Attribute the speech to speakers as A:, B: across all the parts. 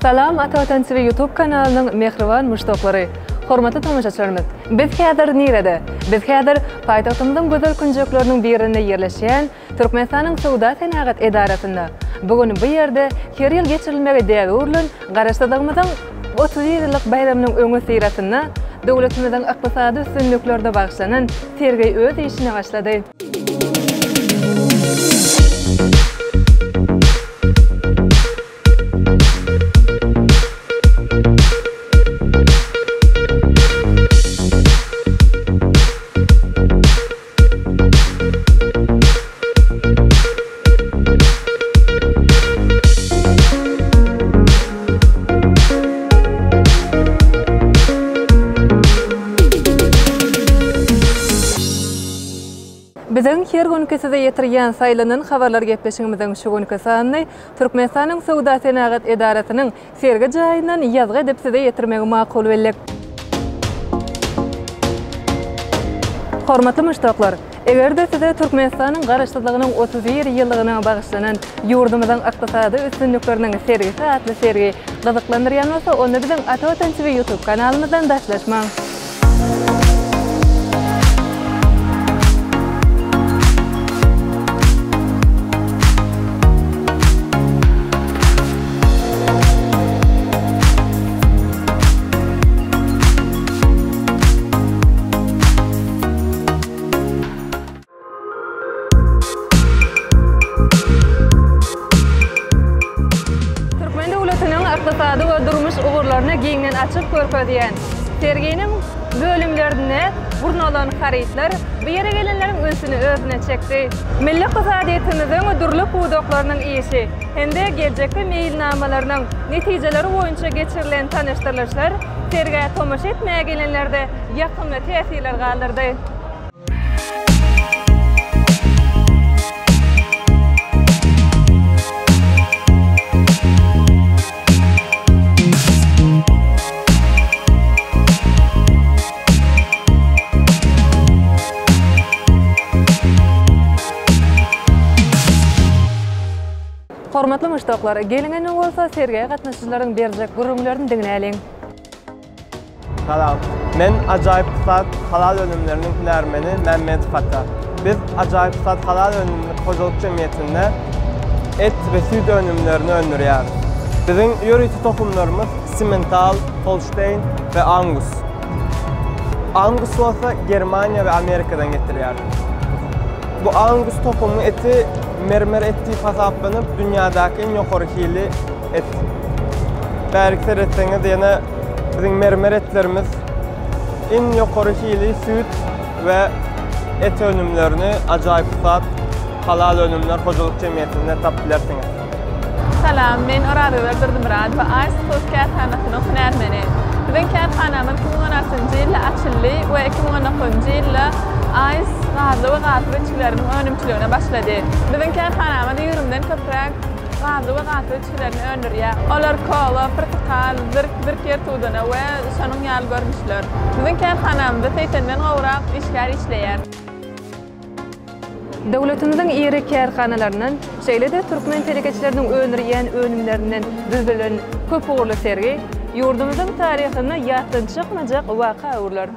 A: Salam Ata Watan TV YouTube kanalynyň mähriban muşdaklary! Hormatly tomaşaçylarymyz, biz häzir nirede? Biz häzir paýtagtymyzyň gözel künjekleriniň birinde ýerleşýän Türkmenistanyň Söwda-senagat edarasynda. Bu gün bu ýerde her ýyl geçirilmegi däbe öwrülen Garaşsyzlygymyzyň 31 ýyllyk baýramynyň öňüsyrasynda döwletimiziň ykdysady üstünliklerine bagyşlanan sergi öz işine başlady. Biziň her günki size ýetirýän Saýlanan habarlar gepleşigimiziň şu günki sanyny Türkmenistanyň Söwda-senagat edarasynyň Sergi jaýyndan ýazgy edip size ýetirmegi makul bildik. Hormatly muşdaklar! Eger-de size Türkmenistanyň Garaşsyzlygynyň 31 ýyllygyna bagyşlanan Ýurdumyzyň ykdysady üstünlikleriniň sergisi atly sergi gyzyklandyrýan bolsa, onda biziň Ata Watan TV YouTube kanalymyzdan daşlaşmaň! Türkmen döwletiniň ykdysady we durmuş ugurlaryny giňden açyp görkezýän serginiň bölümlerinde gurnalan harytlar bu ýere gelenleriň ünsüni özüne çekdi. Milli ykdysadyýetimiziň dürli pudaklarynyň işi hem-de geljekki meýilnamalarynyň netijeleri boýunça geçirilen tanyşdyrylyşlar sergä tomaşa etmäge gelenlerde ýakymly täsirler galdyrdy. Hormatly muşdaklar, geliň indi bolsa sergä gatnaşyjylaryň berjek gürrüňlerini diňläliň.
B: Salam. Men Ajaýyp Sat halal önümleriniň hünärmeni Mämmedow Ata. Biz Ajaýyp Sat halal önümlik hojalyk jemgyýetinde et we süýt önümlerini öndürýäris. Biziň ýörite tohumlarymyz Simmental, Holşteýn we Angus. Angus bolsa Germaniýa we Amerikadan getirýäris. Bu Angus tohumy eti mermer et diýip hasaplanyp, dünýädäki iň ýokary hili et. Bärik seretseňiz ýene biziň mermer etlerimiz iň ýokary hili süýt we et önümlerini Ajaýyp Sat halal önümler hojalyk jemgyýetinde tapyp bilersiňiz.
C: Salam, men Orazgözel Durdymyradowa, Ice Food kärhanasynyň hünärmeni. Biziň kärhanamyz 2016-njy ýylda açyldy we 2019-njy ýylda Ice gazly we gazsyz içgileriniň önümçiligine başlady. Biziň kärhanamyz ýigrimden köpräk gazly we gazsyz içgilerini öndürýär. Olar kola, pyrtykal, zirk, zirk ýertudana we şonuň ýaly görnüşler. Biziň kärhanamyzda segsenden gowrak işgär işleýär.
A: Döwletimiziň iri kärhanalaryndan, şeýle-de türkmen telekeçileriniň öndürýän önümlerinden düzülen köpugurly sergi ýurdumyzyň taryhynda ýatdan çykmajak waka öwrüler.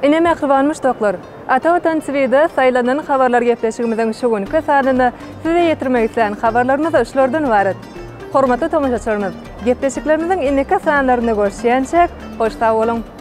A: Ine mähriban muşdaklar, Ata Watan TVde saýlanan habarlar gepleşigimiziň şu günki sanynda size ýetirmek islän habarlarymyz şulardan ybarat. Hormatly tomaşaçylarymyz, gepleşiklerimiziň indiki sanlarynda görüşýänçäk, hoş sag boluň!